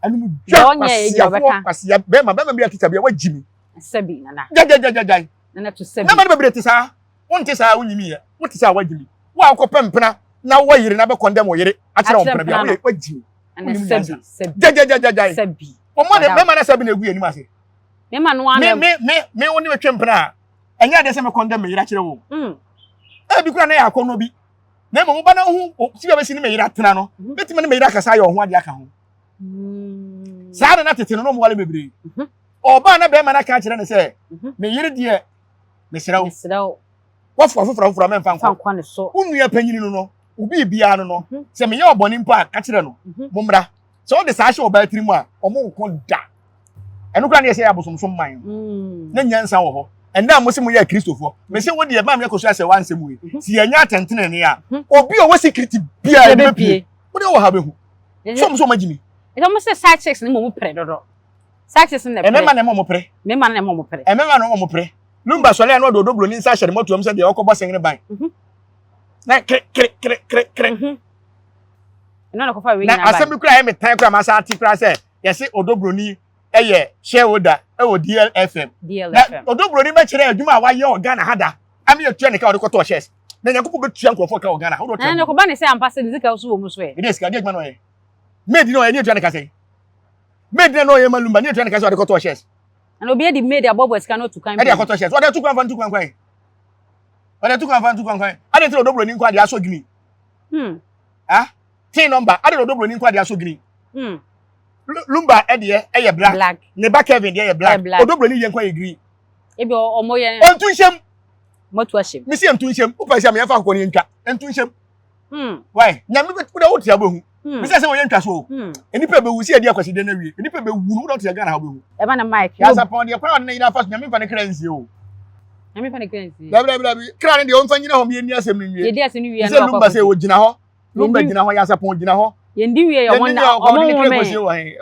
Anum Deɛ dwa ɔnyɛ yɛ deɛ kwasiafoɔ ɔbɛka. kwasia bɛrima bɛrima bi a teacher bi a wagyi mi. Sɛbi nana. Gyagyagyagyagyae. Nana to sɛbi. Mmarima no bebree te saa. Wonte saa a wonyimi yɛ. Wote saa a wagyi mi. Wo a wokɔpɛ mpena na wowɔ yere na bɛkɔndɛm wo yere akyerɛ wo Akyerɛ mpena bi a mpena no. woyɛ wagyi mi. Nana Wonim sɛbi nyansa. sɛbi. Gyagyagyagyagyae. Sɛbi. Wɔn ne Madam. mmarima no sɛbi na egu yɛn anim ase. Mmarima no ara Me na. me me me wo ne metwe mpena a ɛnyɛ adeɛ sɛ mekɔndɛm me yere akyerɛ wo. Ebi kura na yɛ akɔnnɔ bi. Na mmom woba na wohu si bɛsi ne me yere atena no, bɛtumi ne me yere akasa ayɛ ɔho adeɛ aka ho. Saa na na tete no na ɔmo wale bebree. Ɔbaa na bɛrima no aka akyerɛ no sɛ, me yere deɛ mesrɛ wo. Mesrɛ wo. Wafoa foforɔ foforɔ a mɛmfa Fa nkɔ. nkɔ ne so. Wo nua panyini no no, wo biribiara no no, sɛ meyɛ ɔbɔne mpo a, ka kyerɛ no, mommra. Sɛ wode saa hyɛ ɔbaa tirim a, ɔmo nko da. Ɛno koraa ne yɛ sɛ yɛ abosomsom man no. Na nyansa wɔ hɔ. Ɛnna a mo se moyɛ Akristofoɔ, mese wo deɛ maame akɔsua sɛ wansɛm wei. Si yɛnyɛ atɛntenenee a, obi a ɔwɔ secret biara de bɛpie. Wode wɔ ha bɛhu. So ɔmo sɛ ɔmo agyi mi. Ɛsɛ ɔmo sɛ side chicks ne mo mo pere dodo. Side chicks ne pere. Ɛmɛma na ɛma ɔmo pere. Mɛma na ɛma ɔmo pere. Ɛmɛma na ɛma ɔmo pere. Lumba sɔre a na ɔde odobro ne nsa ahyɛ ne mɔtoam sɛ deɛ ɔkɔbɔ sɛn ne ban. Na kere kere kere kere kere. Ɛno na kɔfa wei Na nyinaa ba. asɛm bi kura ɛyɛ me tan kura ma asa ate kura sɛ yɛse odobroni ɛyɛ shareholder ɛwɔ DLFM. Na DLFM. odobroni bɛkyerɛ adwuma a wayɛ wɔ Ghana ha da. Ame yɛtua ne ka ɔde kɔtɔɔ shares. Na Nyankopɔn bɛtua nkurɔfoɔ ka wɔ Ghana ha. Wode Na ɔtua na kɔba ne sɛ ampa sɛ ne sika so wɔ mu so ɛ. Ɛdeɛ sika ɛdeɛ adwuma na ɔyɛ. Maid na ɔyɛ ne yɛtua ne ka sɛn. Maid na ɔyɛ ma Lumba ne yɛtua ne ka sɛ ɔde kɔtɔɔ shares. Na obi adi maid abɔbɔ sika na otu kwan. Ɛde akɔtɔ shares. Ɔde atu kwan fa ntu kwan kwan. Ɔde atu kwan fa ntu kwan kwan. Ade nti na odobroni nko ade asɔ green. Ah, tin number. Ade na odobroni nko ade asɔ green. Lumba ɛdeɛ ɛyɛ black. Black. Ne ba Kevin deɛ yɛ black. Ɛyɛ black. Odobroni yɛ nko yɛ green. Ebi ɔmo yɛ. Ɔntu nhyɛm. Motu ahyɛm. Mesi ntu nhyɛm. Wopɛ sɛ meyɛfa akokɔ ne yɛntwa. Ntu nhyɛm. Why? Nyame bɛ wode wote abɛhu. Mesi sɛ wɔyɛ ntwa so o. Nnipa bɛwu si adi akwaside no awie. Nnipa bɛwu no wode wote Ghana ha wobɛhu. Ɛba na mic. Yasapɔn deɛ kwan a ɔde ne yere afa so Nyame mfa ne kra nsie o. Nyame mfa ne kra nsie. Dabi dabi dabi. Kra ne deɛ ɔmfa nyina hɔ ma yɛnni asɛm no nwie. Yɛdi asɛm no wie a Sɛ na Lumba wakɔ sɛ ɔgyina hɔ. Lumba gyina hɔ, Yasapɔn gyina hɔ. Yɛndi wie yɛ ɔmo Yɛndi na wie a ɔmo ɔde ne kra nwome. kɔsie wɔ he.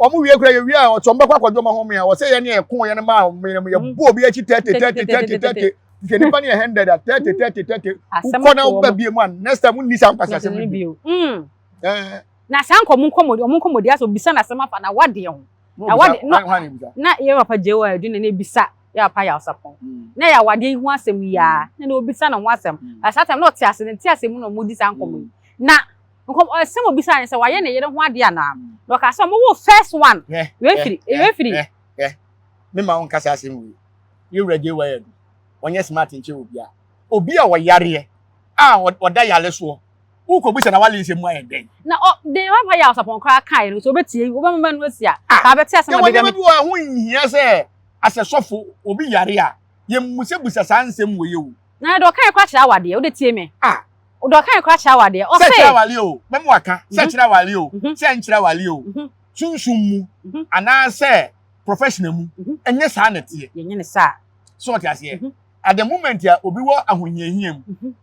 Ɔmo wie kura yɛ wie a ɔtɔ ɔmo bɛkɔ akɔdwo ɔmo ahome a wɔsɛ yɛn ne ɛko yɛn ma ɔmo yɛn yɛ bɔ obi akyi 30 30 30 30. Sɛ nipa ne yɛ 100 a 30 30 30. Asɛm Wokɔ na ato woba ɔmo. bie mu a next time wonni saa nkwasi asɛm no bio. Na saa nkɔmɔ nkɔmɔ ɔmo nkɔmɔ di asɛ obisa n'asɛm afa na wadeɛ ho. Na wade no na yɛ papa gye wɔ adu na na ebisa yɛ papa yɛ asapɔn. Na yɛ awadeɛ yi ho asɛm yi a na na obisa ne ho asɛm. Na saa time na ɔte ase ne te ase mu na ɔmo di saa nkɔmɔ yi. Na nkɔmɔ asɛm obisa ne sɛ wayɛ ne yere ho adeɛ anaa. Na ɔka sɛ ɔmo wo first one. Wei firi wei firi. Me ma wo nkasa asɛm wei. Yɛwura gye wɔ adu. Ɔnyɛ smart nkyɛ obi a. Obi a ɔyareɛ a ɔda yale soɔ. Wokɔbisa na wale nsɛm mu ayɛ dɛn. Na ɔ de papa yɛ asapɔn koraa kae no sɛ obetie wobɛmama no asi a ka bɛte asɛm a Yɛwɔ bɛbia nneɛma bi wɔ a ɛho nhia sɛ asɛsɔfo obi yare a yɛmmusabusa saa nsɛm wɔ yɛ o. Na deɛ ɔkae koraa kyerɛ awadeɛ wode tie me. Ah. Deɛ ɔkae koraa kyerɛ awadeɛ Sɛ kyerɛ ɔse. awale o, mɛma waka. Sɛ kyerɛ awale o, sɛ nkyerɛ awale o. Sunsum mu anaasɛ professional mu ɛnyɛ saa na ɛteɛ. Yɛnyɛ ne saa. So ɔte aseɛ. At the moment a obi wɔ ahohiahia mu.